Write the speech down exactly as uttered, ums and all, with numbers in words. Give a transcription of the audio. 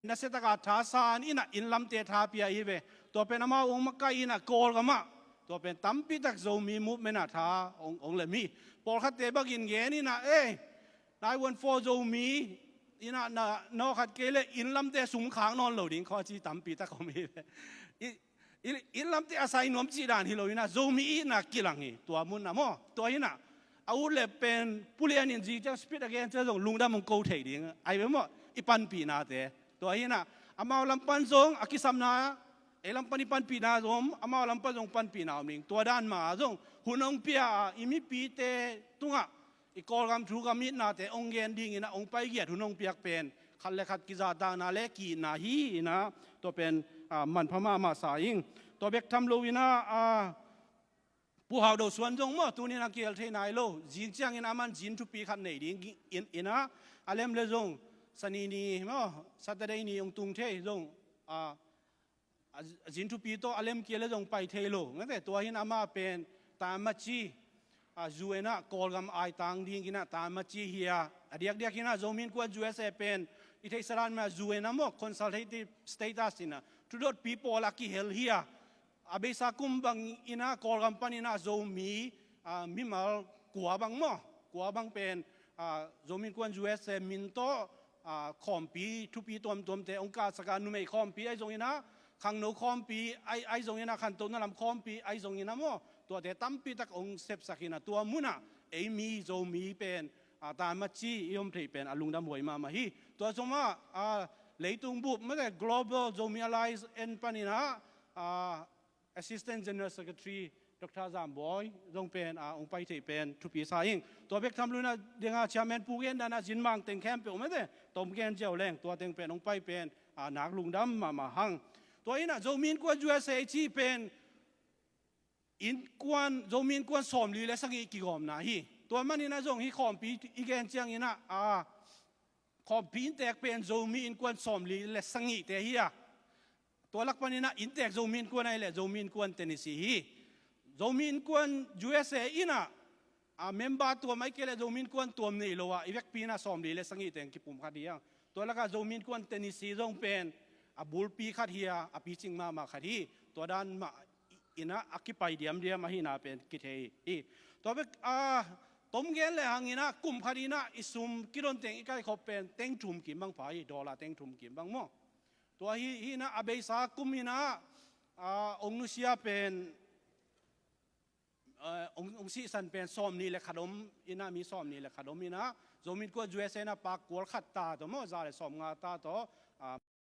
nasia taka tha san in ah inn lamte tha pia hi ve. Tua pen amau hong makaih in ah Kawlgam ah tua pen tampi tak Zomi movement ah tha hong, hong lem hi. Pawlkhatte bangin gen in ah, eh, nine one four Zomi in ah na, na khat kei leh inn lamte sum khak nawn lo ding khaw ci tampi tak om hi ve. I, i, inn lamte a sai nuam cih dan hi lo in ah Zomi itna kilang hi tua mun ah maw. Tua hi in ah a ut le pen Pu Lian in zing ciang speech a gen ciang zong lungdam hong ko thei ding ahi ve maw, i panpihnate. Tua hi in ah amau lam pan zong a kisapna, ei lam pan i panpihna zong om, amau lam pan zong panpihna om ding. Tua dan mah zong hun hong pia a i mipite tungah i Kawlgam thu gam itnate hong gen ding in ah hong paigiat hun hong piak pen khat le khat kizahtakna le ki-itna hi in ah tua pen, ah, manpha mahmah sa ing. Tua bek tham lo in ah, ah, Pu Hau Do Suan zong maw tuni in a kihel thei nai lo. Zing ciangin aman zin thupi khat nei ding in, in ah a lem le zong Sani ni maw, Saturday ni hong tung thei zong, ah, a, a zin thupi tawh a lem kei le zong pai thei lo. Ngate tua hi in amah pen tamaci, a, U N ah Kawlgam aitang ding in ah tamaci hi a, a diakdiak in ah Zomi Innkuan U S A pen i theihsa dan mah U N ah maw consultative status in ah thudotpi pawl a kihel hi a, a beisa kum bang in ah Kawlgam pan in ah Zomi, a, mimal kua bang maw, kua bang pen, a, Zomi Innkuan U S A min tawh, a, khawmpi thupi tuamtuamte hong kahsak a, numei khawmpi ahi zong in ah, khangno khawmpi ahi, ahi zong in ah, khantohna lam khawmpi ahi zong in ah maw, tuate tampi tak hong sepsak in ah tua mun ah ei mi Zomi pen, a, tamaci i om thei pen a lungdam huai mahmah hi. Tua zong mah, a, leitung bup mate Global Zomi Alliance en pan in ah, a, Assistant General Secretary Doctor Zam Bawi zong pen, a, hong pai thei pen thupi sa ing. Tua bek tham lo in ah ding a Chairman Pu Gen dan a zin mang teng khempeuh mate tom gen ziau leng tua teng pen hong pai pen, a, nak lungdam mahmah hang. Tua in ah Zomi Innkuan U S A cih pen innkuan, Zomi innkuan sawmli le sagih kigawmna hi. Tua man in ah zong hih khawmpi i gen ciangin ah, a, khawmpi inntek pen Zomi innkuan sawmli le sagihte hi a, tua lak pan in ah inntek Zomi innkuan ahi leh Zomi Innkuan Tennessee hi. Zomi Innkuan U S A in ah, a, member tuam ahi kei leh Zomi Innkuan tuam nei lo a, i vekpi in ah sawmli le sagih teng kipumkhat hi a. Tua lak ah Zomi Innkuan Tennessee zong pen a bulpi khat hi a, a picing mahmah khat hi. Tua dan mah in ah a kipai diamdiam ahihna pen kithei hi. Tua bek, a, tom gen le hang in ah kum khat in ah i sum kidon teng i kaikhop pen teng thum kim bang pha hi, dollar teng thum kim bang maw. Tua hi, hi in ah a beisa kum in ah, a, hong nusia pen, a, hong, hong sihsan pen sawmni le khat om in ah, mi sawmni le khat om in ah, Zomi Innkuan U S A in ah pak kual khat ta tawh maw, za le sawmnga ta tawh, a,